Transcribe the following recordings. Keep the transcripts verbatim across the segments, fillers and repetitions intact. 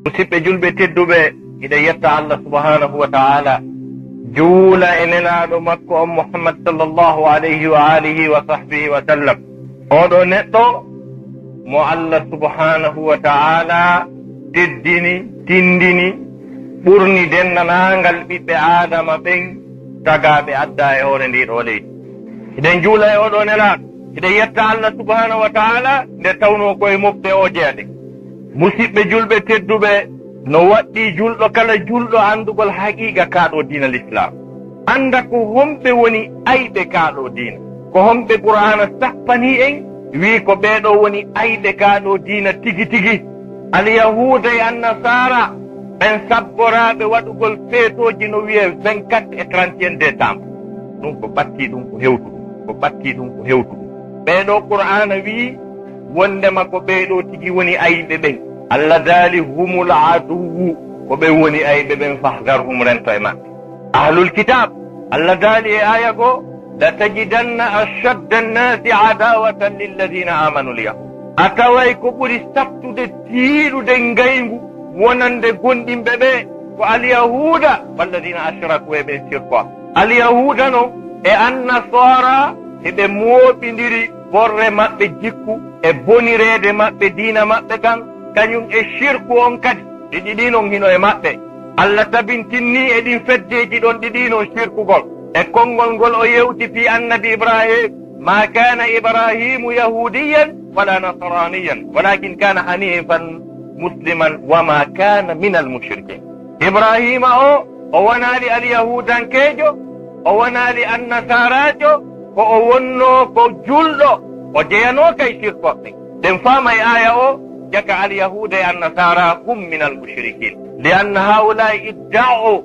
Musidɓe julɓe tedduɓe, hiɗen yetta Allah subhanahu wa ta'ala, juula e nelaaɗo makko on Muhammad sallallahu alayhi wa alihi wa sahbihi wa sallam. Oɗo neɗɗo mo Allah subhanahu wa ta'ala teddini, tindini, ɓurni denndaangal ɓiɓɓe Aadama ɓen tagaaɓe adda e hoore ndi ɗo leydi. Hiɗen juula e oɗo nelaaɗo, hiɗen yetta Allah subhanahu wa ta'ala nde tawnoo ko e mofte o jeyaɗen. Musidɓe julɓe tedduɓe, no waɗɗii julɗo kala julɗo anndugol haqiiqa kaa ɗo diina Lislaam. Annda ko homɓe woni ayɓe kaa ɗo diina. Ko homɓe Qur'aana sappanii en, wii ko ɓee ɗo woni ayɓe kaa ɗo diina tigi tigi. Alyahuuda e Annasaara, ɓen sabboraaɓe waɗugol feetooji no wi'ee vingt-quatre et trente et un décembre. Ɗum ko ɓattii ɗum ko hewtu ɗum, ko ɓattii ɗum ko hewtu ɗum. Ɓee ɗo Qur'aana wii wondema ko ɓee ɗo tigi woni ayɓe ɓen. Allah daali, humul aduwwu, ko ɓe woni ayɓe ɓen, fahdarhum, rento e maɓɓe. Ahlul kitab, Allah daali e aya goo, latajidanna ashadda annasi adawatan lilladina amanu lyahud. A taway ko ɓuri sattude tiiɗude ngayngu wonande gomɗinɓe ɓe ko alyahuuda, walladina ashraku, e ɓen sirkooɓe. Alyahuuda non e Annasaara, hiɓe mooɓindiri borre maɓɓe jikku e bonireede maɓɓe diina maɓɓe kan, kañum e sirku on kadi. Ɗi ɗiɗi non hino e maɓɓe. Allah tabintinni e ɗin feddeeji ɗon ɗiɗi non sirkugol. E konngol ngol o yewti fii Annabi Ibrahim, ma kana Ibrahimu yahudiyan wala nasraniyan, walakin kana hanifan musliman wa ma kana minal mushrikin. Ibrahima o, o wonaali alyahuudankeejo, o wonaali annasaaraajo, ko o wonnoo ko julɗo, o jeyanoo kay sirkooɓe. Ɗen faama e aaya o, jaka alyahuuda e annasaara hum minal mushrikin. Li anna haulai idda'u,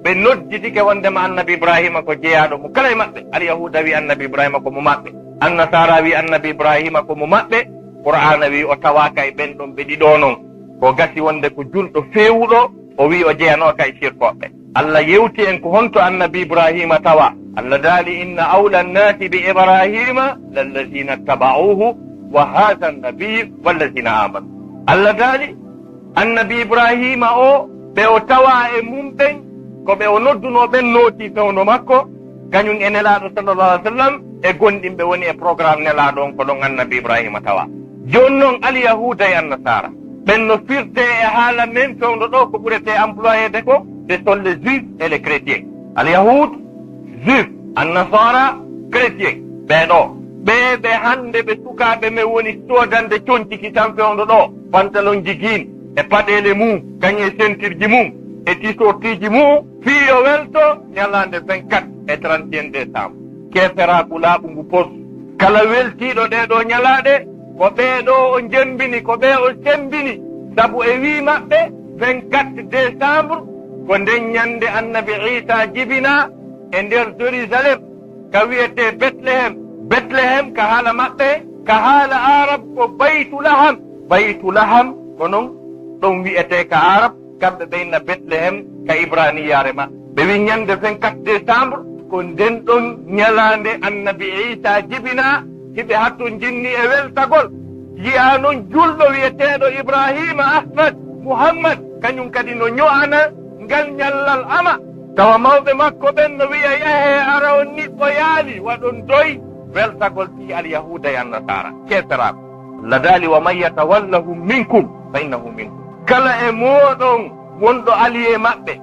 ɓe nodditike wondema Annabi Ibrahima ko jeyaaɗo mo kala e maɓɓe. Alyahuuda wi Annabi Ibrahima ko mo maɓɓe. Annasaara wi Annabi Ibrahima ko mo maɓɓe. Qur'aana wi o tawaaka e ɓen ɗon ɓe ɗiɗo non. Ko gasi wonde ko julɗo feewuɗo, o wi o jeyanooka e sirkooɓe. Allah yewti en ko honto Annabi Ibrahima tawa. Allah daali, inna awla annasi bi Ibrahima lallazina taba'uhu wa hadha annabiyyu wallazina amanu. Allah daali, Annabi Ibrahima o, ɓe o tawa e mum ɓen, ko ɓe o noddunoo ɓen nootii fewndo makko, kañum e Nelaaɗo sallallahu alaihi wasallam, e gomɗinɓe woni e programme Nelaaɗo on, ko ɗon Annabi Ibrahima tawa. Jooni non, Alyahuuda e Annasaara, ɓen no firtee e haala men fewndo ɗo ko ɓuretee employéde ko, ce sont les juifs et les chrétiens. Alyahuud, juif, Annasaara, chrétien, ɓee ɗo. Ɓee ɓe hannde ɓe sukaaɓe men woni soodande conci ki tan fewndo ɗo, pantalonji jean, e paɗeele mum, kañum e sentirji mum, e tisortiiji mum, fii yo welto ñalaande vingt-quatre e trente et un décembre. Keeferaaku laaɓungu pos. Kala weltiiɗo ɗee ɗoo ñalaaɗe, ko ɓee ɗoo o jemmbini, ko ɓee o semmbini. Sabu e wii maɓɓe, vingt-quatre décembre, ko nden ñannde Annabi Iisaa jibinaa e nder Jerusalem, ka wi'etee Betlehem. Betlehem ka haala maɓɓe, ka haala Arab ko Baytu Laham. Baytu Laham ko non ɗon wi'etee ka Arab, kamɓe ɓe inna Betlehem ka Ibraniyaare maɓɓe. Ɓe wi ñannde vingt-quatre décembre, ko nden ɗon ñalaande Annabi Iisaa jibinaa, hiɓe hatton jinni e weltagol. Yi'aa non julɗo wi'eteeɗo Ibrahima Ahmad Muhammad, kañum kadi no ño'ana ngal ñallal ama. Tawa mawɓe makko ɓen no wi'a, yahee ara on niɓɓoyaali, waɗon doy weltagol fii Alyahuuda e Annasaara. Keeferaaku. Allah daali, wa man yatawallahum minkum fa innahu minhum. Kala e mooɗon wonɗo allié maɓɓe,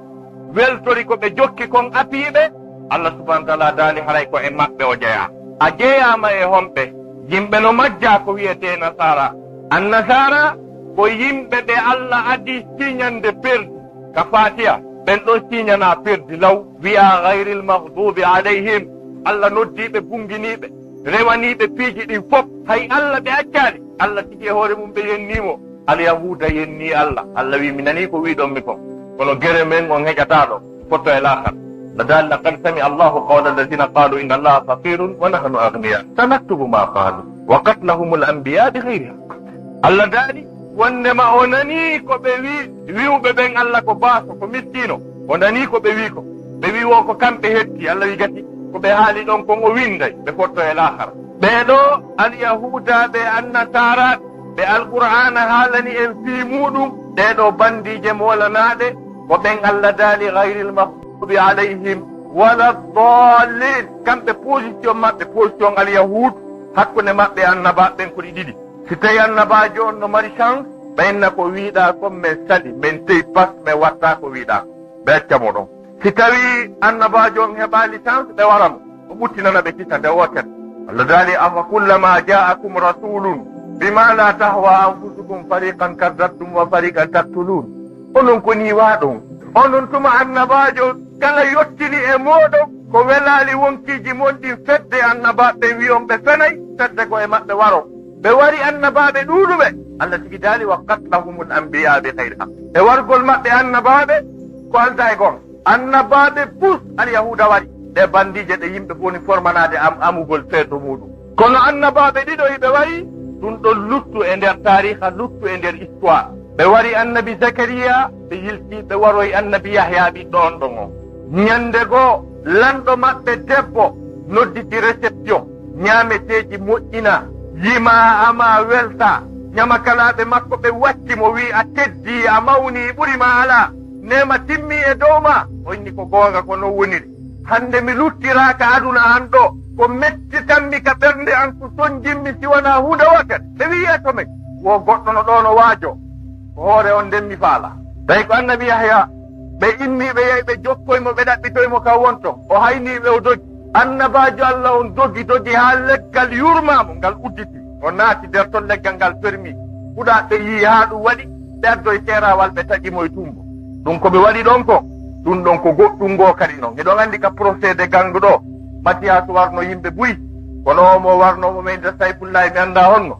weltori ko ɓe jokki kon apiiɓe, Allah subhanahu wa ta'ala daali haray ko e maɓɓe o jeyaa. A jeyaama e homɓe? Yimɓe no majjaa ko wi'etee Nasaara. Annasaara ko yimɓe ɓe Allah adii siñande perdi ka Faatiya. Ɓen ɗon siñanaa perdi law, wi'aa ghayril maghdubi alayhim. Allah noddii ɓe bunnginiiɓe, rewanii ɓe piiji ɗin fof. Hay Allah ɓe accaali. Allah tigi e hoore mum ɓe yennii mo. Alyahuuda yennii Allah. Allah wi, mi nanii ko wi'ɗon mi kon. Kono gere men on heƴataa ɗo. Fotto e laakara. Allah daali, laqad sami'a Allahu qawla alladhina qalu inna Allaha faqirun wa nahnu aghniya. Sanaktubu ma qalu wa qatlahumul anbiya bi ghayri haqq. Allah daali, wondema o nanii ko ɓe wi, wi'uɓe ɓen Allah ko baaso, ko miskiino. O nanii ko ɓe wi ko. Ɓe wi wo ko kamɓe hetti. Allah wi gasi. Ko ɓe haali ɗon kon o winnday. Ɓe fotto e laakara. Ɓee ɗoo Alyahuudaaɓe e Annasaaraaɓe, ɓe Alqur'aana haalani en fii muuɗum, ɗee ɗoo banndiije moolanaaɗe, ko ɓen Allah daali, "Gayril maghdubi alayhim wala ddaalliin." Kamɓe position maɓɓe, position Alyahuud, hakkunde maɓɓe e annabaaɓe ɓen ko ɗi ɗiɗi. Si tawii annabaajo on no mari chance, ɓe inna ko wiiɗaa kon men sali, men tey pas, men wattaa ko wiiɗaa kon. Ɓe acca mo ɗon. Si tawii annabaajo on heɓaali chance, ɓe wara mo. O ɓuttinana ɓe kisa nde wootere. Allah daali, "Afa kullama ja'akum rasulun bima la tahwa anfusukum fariqan kazzabtum wa fariqan taqtulun." Onon ko nii waaɗon. Onon tuma annabaajo kala yottini e mooɗon ko welaali wonkiiji mon ɗin fedde annabaaɓe ɓen wi'on ɓe fenay, fedde ko e maɓɓe waro. Ɓe wari annabaaɓe ɗuuɗuɓe. Allah tigi daali, "Wa qatlahumul anbiya bi ghayri haqq." E wargol maɓɓe annabaaɓe ko aldaa e goonga. Annabaaɓe pus Alyahuuda wari. Ɗe banndiije ɗe yimɓe fof ni formanaade am amugol feeto muuɗum. Kono annabaaɓe ɗiɗo hiɓe wari, ɗum ɗon luttu e nder taariha, luttu e nder histoire. Ɓe wari annabi Zakariya, ɓe yilti, ɓe waroyi annabi Yahya ɓiɗɗo on ɗon on. Ñande goo, lanɗo maɓɓe debbo nodditi réception, ñaameteeji moƴƴina, yimaa ama welta. Ñamakalaaɓe makko ɓe wacci mo, wi'i, "A teddii, a mawnii, ɓuri ma alaa. Neema timmii e dow ma." O inni, "Ko goonga, ko non woniri. Hannde mi luttiraaka aduna an ɗo. Ko mettitanmi ka ɓernde an, ko sonjinmi si wanaa huunde wootere." Ɓe wi'i, "E to men, wo goɗɗo no ɗoo no waajoo. Ko hoore on nden mi faala." Tawi ko annabi Yahya. Ɓe inni, ɓe yahi, ɓe jokkoyi mo, ɓe ɗaɓɓitoyi mo ka wonto. O haynii ɓe, o dogi. Annabaajo Allah on dogi, dogi haa leggal yurmaa mo, ngal udditi. O naati nder ton, leggal ngal fermi. Huɗaaɓe yii haa ɗum waɗi, ɓe addoyi seeraawal, ɓe taƴi mo e tumbo. Ɗum ko ɓe waɗi ɗon ko, ɗum ɗon ko goɗɗum ngoo kadi non. Hiɗon anndi ka procès de gang ɗo, Matiyas warno yimɓe buy, kono o mo warno mo men de Sayfullahi, mi anndaa honno.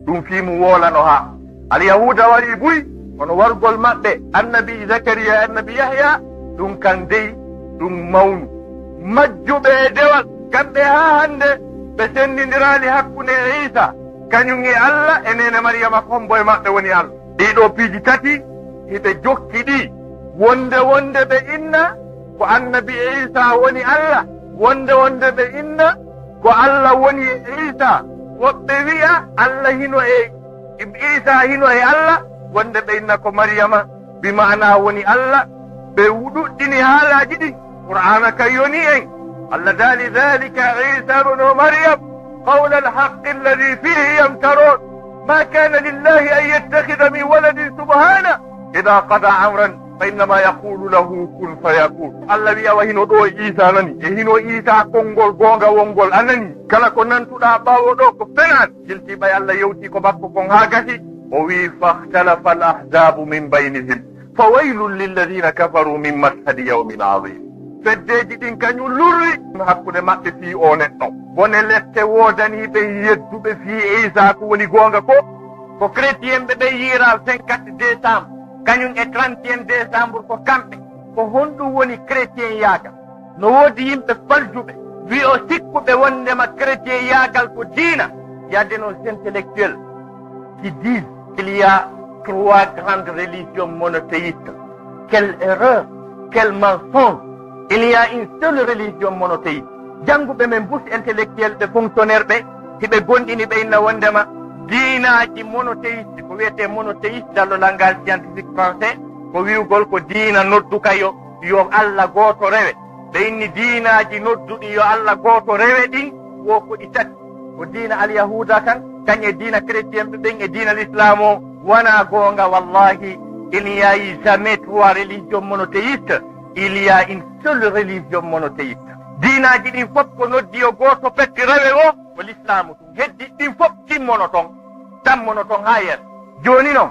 Ɗum fii mum woolano haa Alyahuuda warii buy, kono wargol maɓɓe, annabi Zakariya e annabi Yahya, ɗum kan dey, ɗum mawnu. Majjuɓe e dewal, kamɓe haa hannde, ɓe senndindiraali hakkunde Iisa, kañum e Allah, e neene Mariyama, hombo e maɓɓe woni Allah. Ɗii ɗoo piiji tati, hiɓe jokki ɗi, wonde wonde ɓe inna ko annabi Iisa woni Allah, wonde wonde ɓe inna ko Allah woni e Iisa. Woɓɓe wi'a Allah hino e, Iisa hino e Allah, wonde ɓe inna ko Mariyama bi ma'ana woni Allah. Ɓe ɗuɗɗini haalaaji ɗin. Qur'aana kan yoni en. Allah daali, "Dhalika Iisa bnu Maryam, qawla al-haqqi alladhi fihi yamtarun. Ma kana lillahi an yattakhidha min waladin subhanahu. Idha qada amran fa innama yaqulu lahu kun fayakun." Allah wi'a wa hino ɗoo Iisa nani, e hino Iisa konngol goonga wonngol a nani. Kala ko nantuɗaa ɓaawo ɗoo ko fenaande. Yiltii ɓay Allah yewtii ko makko kon haa gasi, o wi'i, "Fakhtalafa al-ahzabu min baynihim. Fa waylun lilladhina kafaru min mashhadi yawmin adhim." Feddeeji ɗin kañum lurri hakkunde maɓɓe fii oo neɗɗo. Bone lette woodanii ɓe yedduɓe fii Iisa ko woni goonga ko. Ko chrétien ɓe ɓe yiira vingt-quatre décembre, kañum e trente et un décembre ko kamɓe. Ko honɗum woni chrétien yaaga? No woodi yimɓe faljuɓe, wi'o sikkuɓe wondema chrétien yaagal ko diina. Il y a de nos intellectuels qui disent qu'il y a trois grandes religions monothéistes. Quelle erreur, quel mensonge. Il y a une seule religion monothéiste. Jannguɓe men bus intellectuel ɓe fonctionnaire ɓe, hiɓe gonɗini ɓe inna wondema diinaaji monothéiste, ko wiyetee monothéiste dans le langage scientifique français, ko wi'ugol ko diina nodduka yo yo Allah gooto rewe. Ɓe inni diinaaji nodduɗi yo Allah gooto rewe ɗin, wo ko ɗi tati. Ko diina Alyahuuda kan, kañ e diina chrétien ɓe ɓen e diina l'islam o. Wanaa goonga, wallahi, il n'y a eu jamais trois religions monothéistes, il y a une seule religion monothéiste. Diinaaji ɗin fof ko noddi yo gooto petti rewe o, ko l'islamu tun. Heddi ɗin fof timmono ton, tammono ton haa yeeso. Jooni non,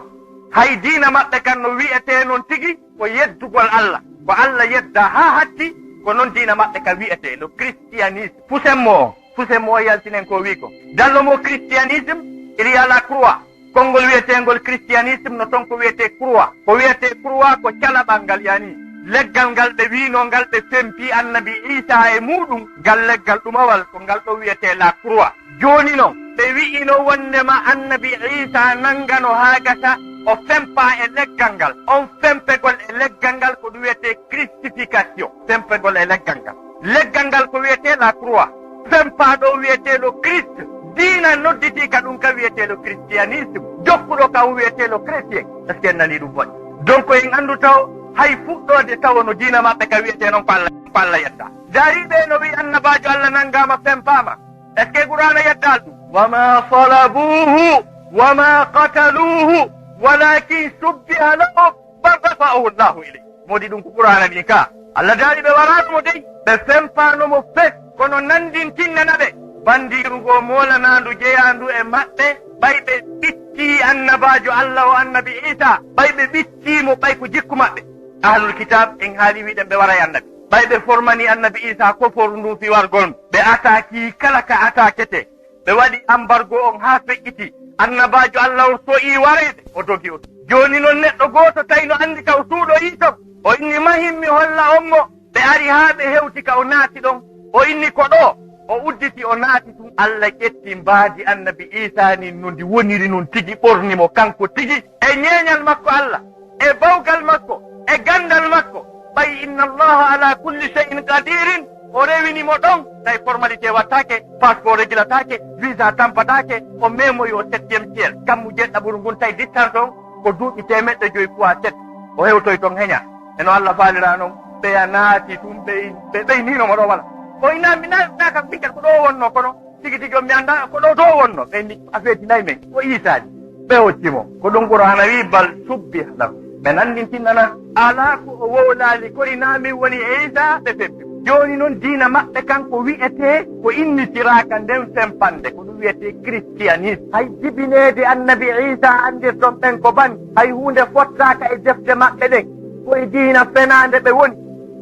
hay diina maɓɓe kan no wi'etee non tigi, ko yeddugol Allah, ko Allah yedda haa hatti, ko non diina maɓɓe ka wi'etee, le christianisme. Pusen mo o, pusen mo o yaltinen ko o wi'i ko. Dans le mot christianisme, il y a la croix. Konngol wi'eteengol christianisme no ton ko wi'etee croix. Ko wi'etee croix ko calaɓal ngal, yani leggal ngal ɓe wi'inoo ngal ɓe fempi annabi Iisa e muuɗum, ngal leggal ɗumawal ko ngal ɗo wi'etee la croix. Jooni non, ɓe wi'ino wondema annabi Iisa nangano haa gasa, o fempaa e leggal ngal. On fempegol e leggal ngal ko ɗum wi'etee christification. Fempegol e leggal ngal. Leggal ngal ko wi'etee la croix. Fempaa ɗo wi'etee le Christ. Diina nodditii ka ɗum ka wiyeteelo christianisme, jokkuɗo ka on wiyeteelo chrétien. Est-ce que en nanii ɗum moƴƴi? Donc en anndu taw hay fuɗɗoode taw no diina maɓɓe ka wiyetee noon ko Allah, ko Allah yetta. Dariiɓe no wi'i annabaajo Allah nanngaama, fempaama. Est-ce que Qur'aana yeddaali ɗum? وما صلبوه وما قتلوه ولكن شبه لهم بل رفعه الله إليه. Moodi ɗum ko Qur'aana ɗin ka. Allah daali ɓe waraano mo dey, ɓe fempaano mo fes, kono nanndintinnana ɓe. Banndiiru goo moolanaandu jeyaandu e maɓɓe, ɓay ɓe ɓittii annabaajo Allah o annabi Iisaa, ɓay ɓe ɓittii mo, ɓay ko jikku maɓɓe. Ahlul kitaab en haali wi'ɗen ɓe waray annabi. Ɓay ɓe formanii annabi Iisaa koforu ndun fii wargol mo. Ɓe ataakii kala ka ataaketee. Ɓe waɗi ambargo on haa feƴƴiti. Annabaajo Allah on so'ii wareede, o dogi o. Jooni non neɗɗo gooto tawi no anndi ka o suuɗoyii ton. O inni mahin mi holla on mo. Ɓe ari haa ɓe hewti ka o naati ɗon. O inni ko ɗoo. O udditi o naati tun. Allah ƴetti mbaadi annabi Iisaa nin no ndi woniri non tigi ɓorni mo kanko tigi. E ñeeñal makko Allah. E bawgal makko, e ganndal makko, ɓay inna Allaha ala kulli shay'in qadirin, o rewini mo ɗon, tawi formalité wattaake, passeport regilataake, visa tampataake, o memoyi o septième ciel, kammu jeeɗaɓuru ngun, tawi distance on ko duuɓi teemeɗɗe joyi fois sept, o hewtoyi ton heña. E no Allah faalira non, ɓeya naati tun, ɓe, ɓe, ɓe ɓeynino mo ɗo wala. O ina mi na, na kam ɓinngel ko ɗo wonno kono. Tigi tigi on mi anndaa ko ɗo to o wonno. Ɓe inni a feetinay men. Ko Iisaa ni. Ɓe hocci mo. Ko ɗum Qur'aana wi'i, "Bal shubbiha lahum." Ɓe nanndintinana. Alaa ko o wowlaali ko ina min woni Iisaa ɓe fempi. Jooni non diina maɓɓe kan ko wi'etee ko innitiraaka nden fempande. Ko ɗum wi'etee christianisme. Hay jibineede annabi Iisaa anndirton ɓen ko ban. Hay huunde fottaaka e defte maɓɓe ɗen. Ko e diina fenaande ɓe woni.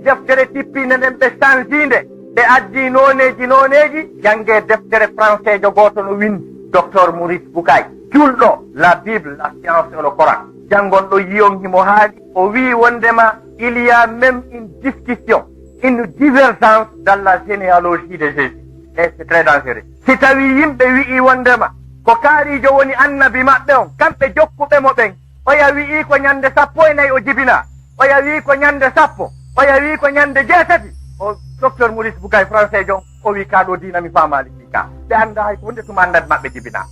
Deftere tippinde nden ɓe sanjiinde. Ɓe addi nooneeji nooneeji, janngee deftere franseejo gooto no winndi, Docteur Maurice Bucaille. Julɗo, la Bible, la science et le Coran. Janngon ɗo yiyon himo haali, o wi'i wonndema, il y a même une discussion, une divergence dans la généalogie de Jésus. Et c'est très dangereux. Si tawii yimɓe wi'i wonndema, ko kaariijo woni annabi maɓɓe on, kamɓe jokkuɓe mo ɓen, oya wi'i ko ñannde sappo e nayi o jibinaa. Oya wi'i ko ñannde sappo. Oya wi'i ko ñannde jeetati. O Docteur Maurice Bucaille, français jon, o wi'i, "Kaa ɗoo diina mi faamaali fii kaa." Ɓe anndaa hay ko honde tuma annabi maɓɓe jibinaa.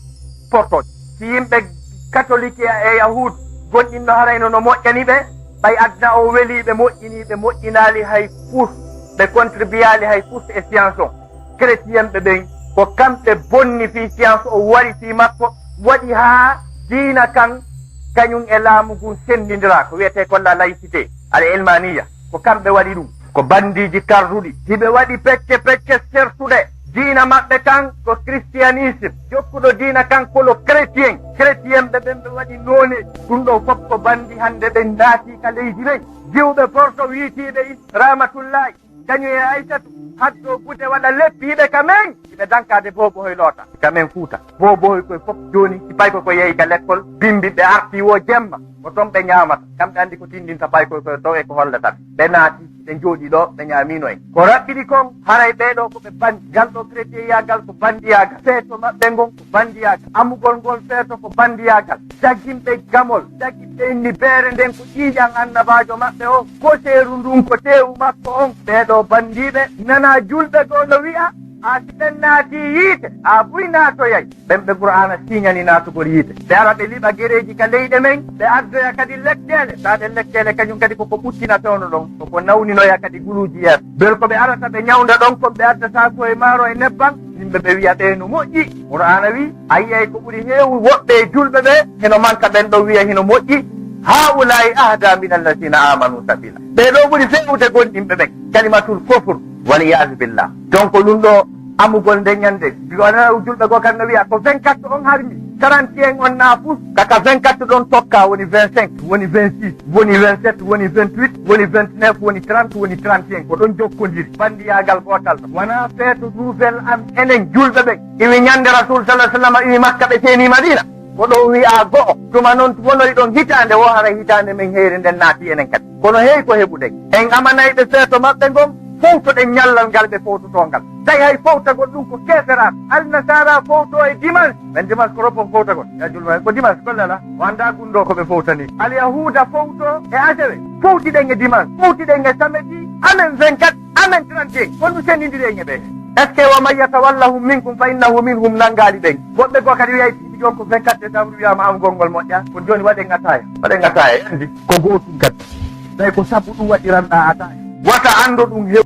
Portooje. Si yimɓe katolik e, e yahuud gonɗinno harayno no moƴƴani ɓe, ɓay aduna o welii ɓe moƴƴinii, ɓe moƴƴinaali hay fus, ɓe contribuaali hay fus e science on. Chrétien ɓe ɓen, ko kamɓe bonni fii science o wari fii makko, waɗi haa diina kan, kañum e laamu ngun senndindiraa, ko wi'etee kon la laïcité, al ilmaniya, ko kamɓe waɗi ɗum. Ko banndiiji karduɗi, hiɓe waɗi pecce pecce sertuɗe. Diina maɓɓe kan ko christianisme, jokkuɗo diina kan ko lo chrétien. Chrétien ɓe ɓen ɓe waɗi noone, ɗum ɗo fof ko banndi hannde ɓen naati ka leydi men. Jiwɓe Porto wiitiiɓe Rahmatullahi. Kañum e Aysatu, haddo gude waɗa leppi hiɓe ka men. Hiɓe dankaade boobohoy loota. Ka men Fuuta. Boobohoy koye fof jooni, si pay ko ko yehi ka lekkol, bimbi ɓe arti wo jemma. Ko toon ɓe ñaamata. Kamɓe anndi ko tindinta pay koye koye ɗo e ko hollata ɓe. Ɓe naati, ɓe njooɗi ɗo, ɓe ñaamino en. Ko raɓɓiɗi kon, haray ɓee ɗo ko ɓe bandi. Ngal ɗo chrétien yagal ko bandiyaagal. Feeto maɓɓe ngon ko bandiyaagal. Amugol ngol feeto ko bandiyaagal. Jagginɓe gamol, jaggi ɓe inni beere nden ko ƴiiƴan annabaajo maɓɓe on, koseeru ndun ko teewu makko on. Ɓee ɗoo bandiiɓe, nana julɓe goo no wi'a, a si ɓen naati yiite, a buy naatoyay. Ɓen ɓe Qur'aana siiñani naatugol yiite. Ɓe ara ɓe liɓa gereeji ka leyɗe men, ɓe addoya kadi lekkeele. Taa ɗen lekkeele kañum kadi koko ɓuttina fewndo ɗon, koko nawninoya kadi guluuji yeeso. Bel ko ɓe arata ɓe ñawnda ɗon kon ɓe addata ko e maaro e nebban, Yimɓe ɓe wi'a ɓe no moƴƴi. Qur'aana wi, a yi'ay ko ɓuri heewu woɓɓe e julɓe ɓe, hino manka ɓen ɗon wi'a hino moƴƴi. Haa'ulaa'i ahda min allazina aamanu sabiila. Ɓee ɗoo ɓuri feewude gomɗinɓe ɓen. Kalimatul kufur, wal iyaazu billah. Donc ɗum ɗoo amugol nde ñande. Wona julɓe goo kan no wi'a ko vingt-quatre on harmi. Trente et un on naafus. Kaka vingt-quatre ɗon tokka woni vingt-cinq, woni vingt-six, woni vingt-sept, woni vingt-huit, woni vingt-neuf, woni trente, woni trente et un. Ko ɗon jokkondiri. Bandiyaagal gootal. Wona feeto nouvel an enen julɓe ɓen. Iwi ñande Rasul sallallahu alaihi wasallam iwi Makka ɓe seeni Madina. Ko ɗo wi'a go'o. Tuma non wonori ɗon hitaande wo haray hitaande men heyre nden naati enen kadi. Kono hey ko heɓuɗen. En amanay ɓe feeto maɓɓe ngon fowtoɗen ñallal ngal ɓe fowtotoo ngal. Tawi hay fowtagol ɗum ko keeferaaɓe. Alnasaara fowto e dimanche. Men dimanche ko roppo fowtagol. Ya julma ko dimanche ko lala. Wanda gundo ko ɓe fowtani. Alyahuuda fowto e asewe. Fowtiɗen e dimanche. Fowtiɗen e samedi. Amen vingt-quatre. Amen trente et un, ko ɗum senndindiri en e ɓe. Est-ce que wa man yatawallahum minkum fa innahu minhum nanngaali ɓen? Woɓɓe goo kadi wiya e tiiɗi jooni ko vingt-quatre décembre wiyama am gonngol moƴƴa. Kono jooni waɗen attaya. Waɗen attaya, yandi. Ko gootum kadi. Tawi ko sabu ɗum waɗiranɗa attaya. Wata anndo ɗum hew.